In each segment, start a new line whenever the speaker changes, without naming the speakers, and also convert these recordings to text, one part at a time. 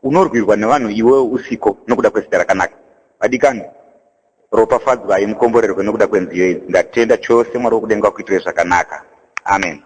Unorwirwa nevanhu iwewe usiko nokuda kwezita rakanaka. Vadikani, ropafadzwai mukomborerwe nokuda kwenziyo idzi. Ndatenda chose. Mwari wokudenga akuitire zvakanaka. Amen.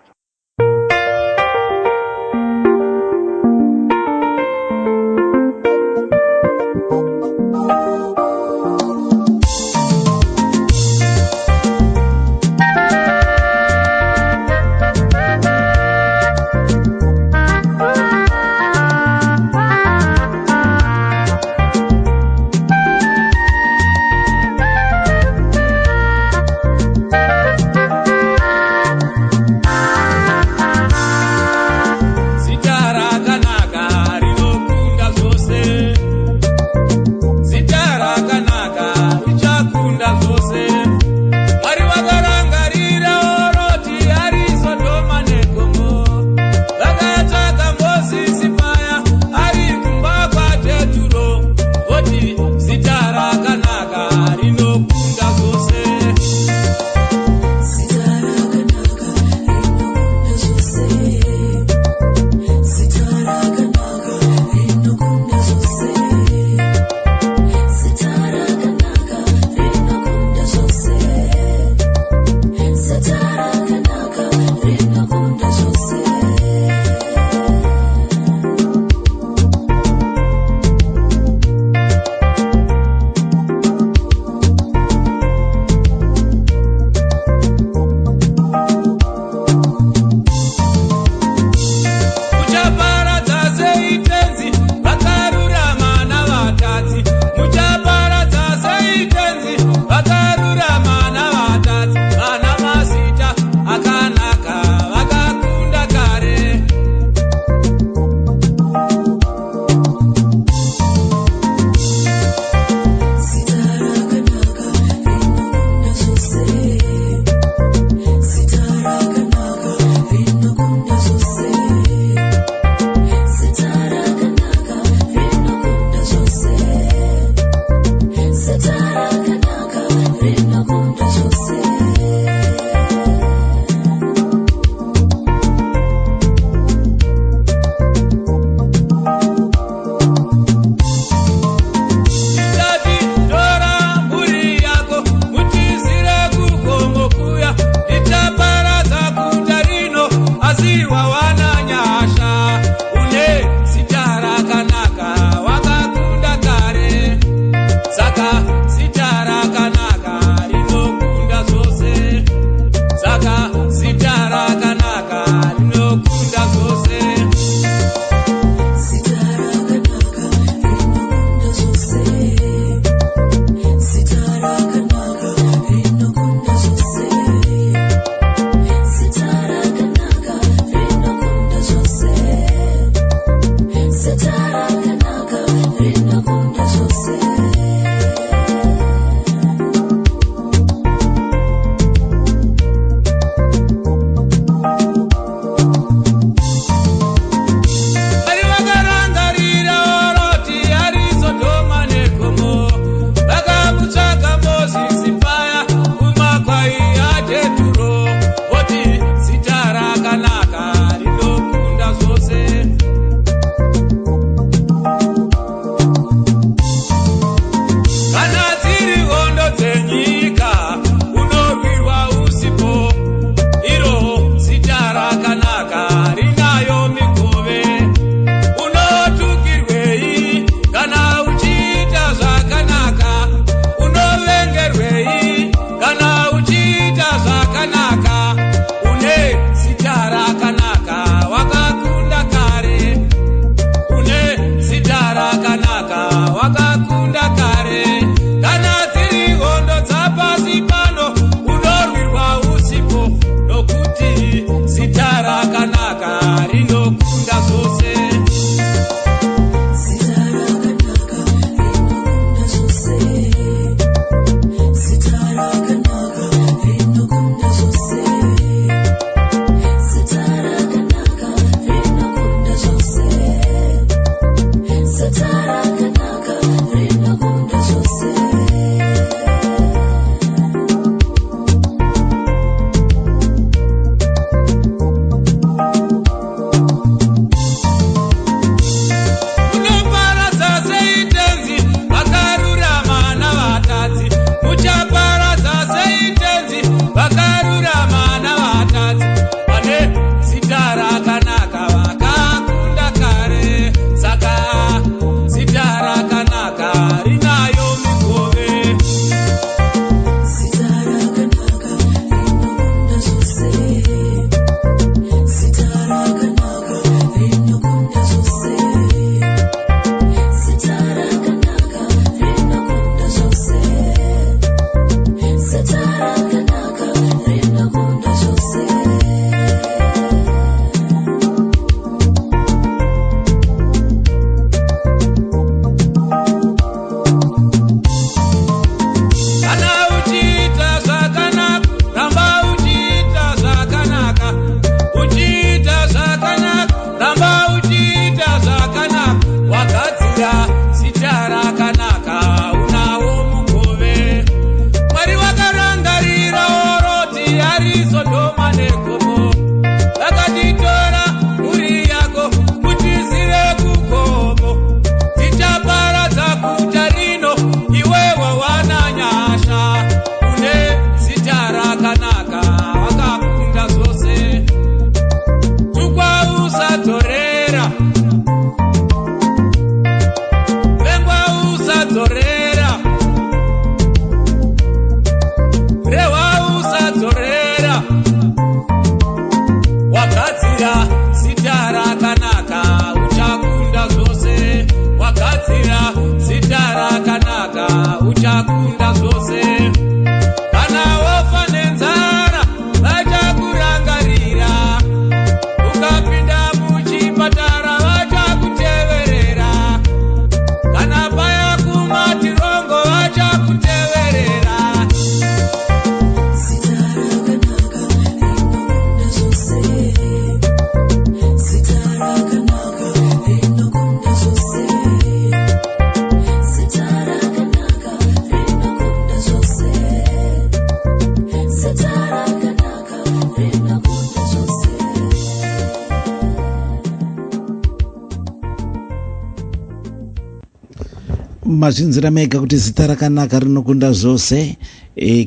Mazvinzira mega kuti zita rakanaka rinokunda zvose.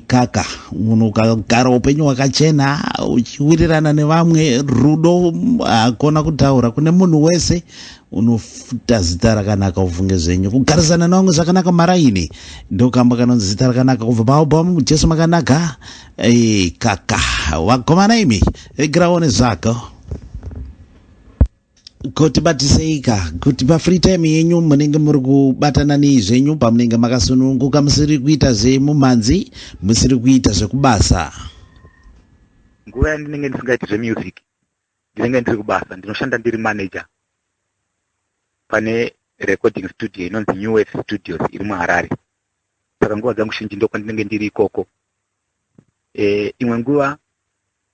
Kaka munhu ukagara upenyu hwakachena uchiwirirana nevamwe, rudo hakona kutaura kune munhu wese, unofuta zita rakanaka. Ufunge zvenyu kugarisana nevamwe zvakanaka maraini, ndokamba kanonzi zita rakanaka kubva paalbum Jesu Makanaka. Kaka vakomana imi, regiraone zvako kuti batiseika kuti pafree time yenyu munenge muri kubatana nei zvenyu, pamunenge makasununguka, musiri kuita zvemumhanzi, musiri kuita zvekubasa?
Nguva yandinenge ndisingaiti zvemusic, ndinenge ndiri kubasa. Ndinoshanda ndiri manager pane recording studio inonzi New Wave Studios iri muHarare. Saka nguva dzangu zhinji ndokwandinenge ndiri ikoko. Imwe nguva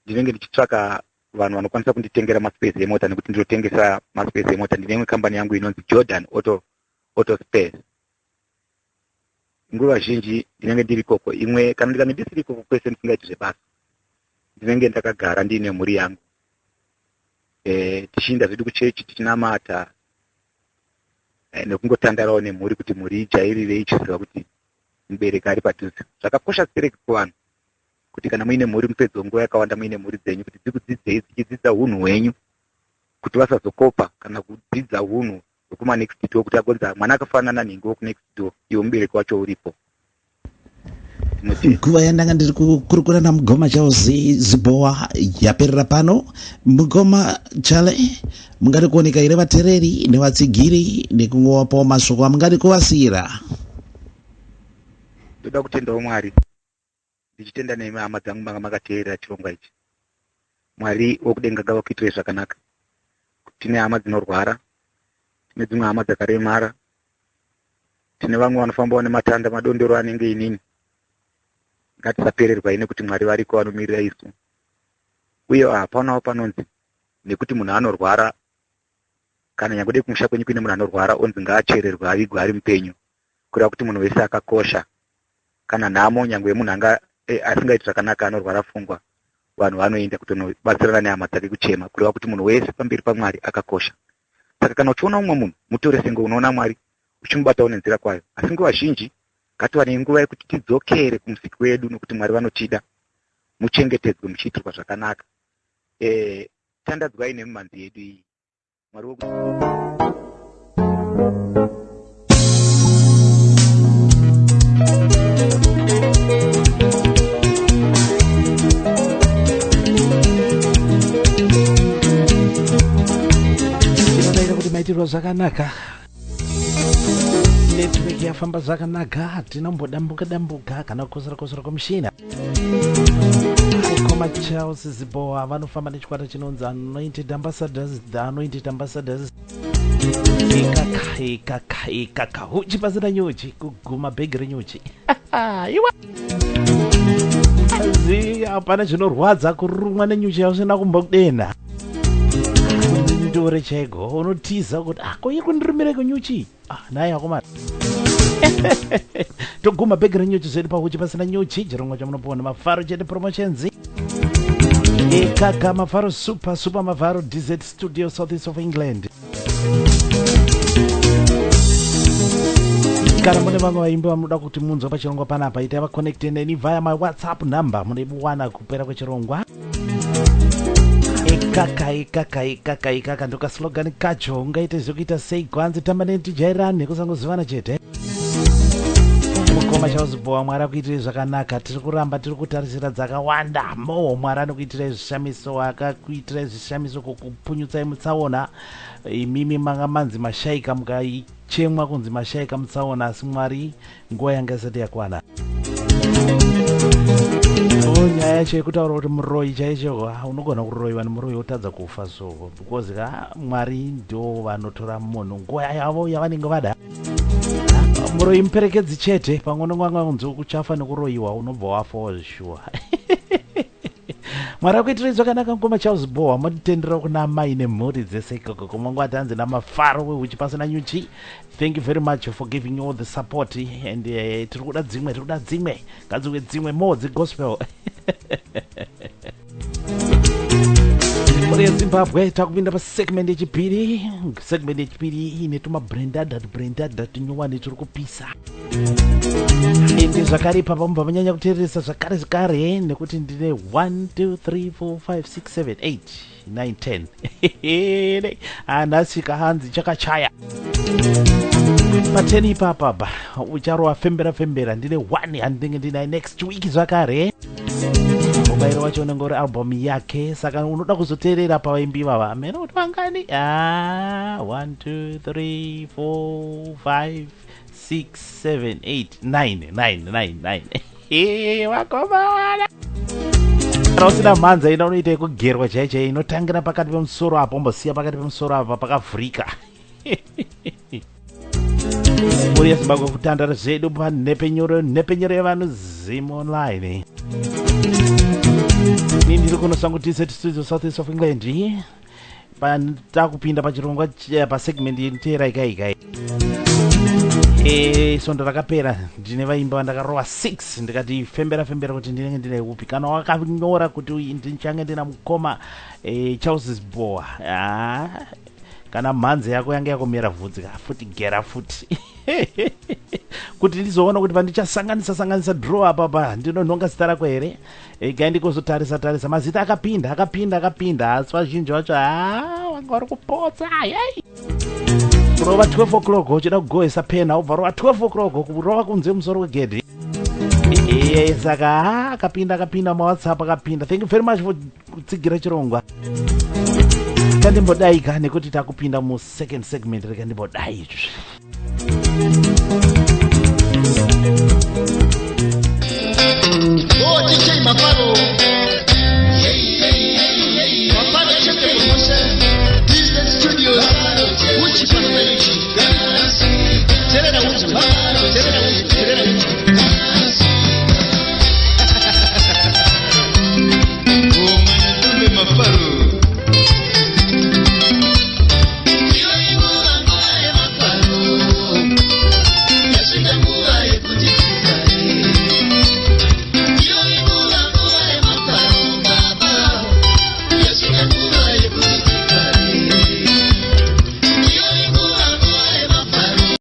ndinenge ndichitsvaka vanhu vanokwanisa kunditengera maspares emota, nekuti ndinotengesa maspares emota. Ndine imwe kambani yangu inonzi Jordan Auto Spares. Nguva zhinji ndinenge ndiri ikoko. Imwe kana ndikange ndisiri ikoko kwese, ndisingaiti zvebasa, ndinenge ndakagara ndiine mhuri yangu, tichiinda zvedu kuchechi, tichinamata, nekungotandarawo nemhuri kuti mhuri ijairire ichiziva kuti mubereki ari padhuze. Zvakakosha sitereki kuvanhu kuti kana muine mhuri, mupedzewo nguva yakawanda muine mhuri dzenyu, kuti dzikudzidzei, dzichidzidza unhu hwenyu, kuti vasazokopa kana kudzidza unhu hwekumanext door, kuti agonza mwana akafanana nhingi wekunext door, iwe mubereki wacho uripo.
Nguva yandanga ndiri kukurukura namugoma Charles Zibowa yaperera pano. Mugoma Chale, mungadi kuoneka here vateereri nevatsigiri nekungovapawo mashoko amungadi kuvasiyira?
Ndoda kutendawo Mwari, ndichitenda nemi hama dzangu manga makateerera chirongwa ichi. Mwari wokudenga ngavakuitirei zvakanaka. Tine hama dzinorwara, tine dzimwe hama dzakaremara, tine vamwe vanofambawo nematanda madondoro anenge inini. Ngatisapererwai, nekuti Mwari variko vanomirira isu. Uye hapanawo panonzi nekuti munhu anorwara, kana nyange dei kumusha kwenyu kuine munhu anorwara, onzi ngaachererwe avigwe ari mupenyu. Kureva kuti munhu wese akakosha. Kana nhamo, nyange yemunhu anga asingaiti zvakanaka, anorwara pfungwa, vanhu vanoenda kutonobatsirana nehama dzake kuchema. Kureva kuti munhu wese pamberi paMwari akakosha. Saka kana uchiona umwe munhu, mutore senge unoona Mwari, uchimubatawo nenzira kwayo. Asi nguva zhinji ngatiwanei nguva yekuti tidzokere kumusiki wedu, nokuti Mwari vanotida. Muchengetedzwe, muchiitirwa zvakanaka. Tandadzwai nemimhanzi yedu iyi. Mwari.
Tinodaira kuti maitirwa zvakanaka, network yafamba zvakanaka, tinombodambuka dambuka kana kukosora kosora kwemushina. Mukoma Charles Ziboa vanofamba nechikwata chinonzi Anointed Ambassadors, the Anointed Ambassadors. Ikaka ikaka ikaka, huchi pasina nyuchi, kuguma bhegi renyuchi iwe. Asi hapana chinorwadza kurumwa nenyuchi yausina kumbodena. Ndore chaiko unotiza kuti ah, ko iri kundirumire kunyuchi? Ah, naye akomana, toguma bhegi renyuchi zvedu pahuchi pasina nyuchi, chirongwa chamunopiwa nemafaro chete Promotions. Ikaka Mafaro, super super Mafaro DZ Studio, south east of England. Kana mune vamwe vaimbi vamunoda kuti munzwa pachirongwa panapa, itai vaconnecte neni via my WhatsApp number, munoiwana kupera kwechirongwa. Ikaka ikaka ikaka ikaka, ndokaslogan kacho. Ungaite zvekuita sei? Kwanzi tamba neni tijairane, kusangozivana chete. Mukoma Charles, Mwari akuitirai zvakanaka. Tiri kuramba tiri kutarisira dzakawanda mo. Mwari anokuitirai zvishamiso, akakuitirai zvishamiso kukupunyutsai mutsaona. Imimi manga manzi mashaika, mukaichemwa kunzi mashaika mutsaona, asi Mwari nguva yanga isati yakwana. Nyaya yacho yekutaura kuti muroyi chaicho, unogona kuroyiwa nemuroyi wotadza kufa, so because ka Mwari ndo vanotora munhu nguva yavo yavanenge vada. Muroyi muperekedzi chete. Pamwe unonganga kunzi kuchafa nekuroyiwa, unobva wafawo zvishuwa. Mwari akuitirai zvakanaka. Ngoma Charles Boa, motitendera kuna mai nemhuri dzese ikoko kumangwati hanzi namafaro wehuchi pasina nyuchi. Thank you very much for giving all the support and tiri kuda dzimwe, tiri kuda dzimwe, ngadziwe dzimwe more dzegospel. Mhuri yeZimbabwe, takupinda pasegment yechipiri. Segment yechipiri ine tumabrandada, tubrandada tunyowani turi kupisa. Ende zvakare ipapa mubva manyanya kuteereresa zvakare zvakare, nekuti ndine 1 2 3 4 5 6 7 8 9 10. Hanhasi kahanzi chakachaya pa10 ipapapa, ucharova fembera fembera. Ndine 1 handinenge ndinaye next week zvakare. Mubayiro wacho unenge uri album yake, saka unoda kuzoteerera pavaimbi vava amene kuti vangani? 1 2 3 4 5 6 7 8 9 9 9 9. Vakomana, kana usina mhanza ina, unoita yekugerwa chai chai, inotangira pakati pemusoro apo, ombosiya pakati pemusoro apa pakavhurika. Mhuri yeZimbabwe, kutandara zvedu panhepenyuro, nhepfenyuro yevanhu, Zim Online. Ini ndiri kunosangutise studio, south east of England. Takupinda pachirongwa, pasegment inoteera ikaikai. Svondo rakapera ndine vaimba vandakarova 6, ndikati fembera fembera kuti ndinenge ndine upi. Kana wakanyora kuti ndichange ndina mukoma Charles Boa, kana mhanzi yako yange yakumera vhudzi futi, gera futi kuti ndizoona kuti pandichasanganisa sanganisa draw apapa, ndinonhonga zita rako here. Gai ndikozotarisa tarisa mazita akapinda, akapinda, akapinda, asi vazhinji vacho ha vanga vari kupotsa. Yei kurova 12 o'clock uchida kugohesa pena, ubva rova 12 o'clock kurova kunze musoro wegedhi. Saka ha akapinda, akapinda maWhatsApp akapinda. Thank you very much for kutsigira chirongwa. Kandimbodaika nekuti takupinda musecond segment. Reka ndimbodai izvi.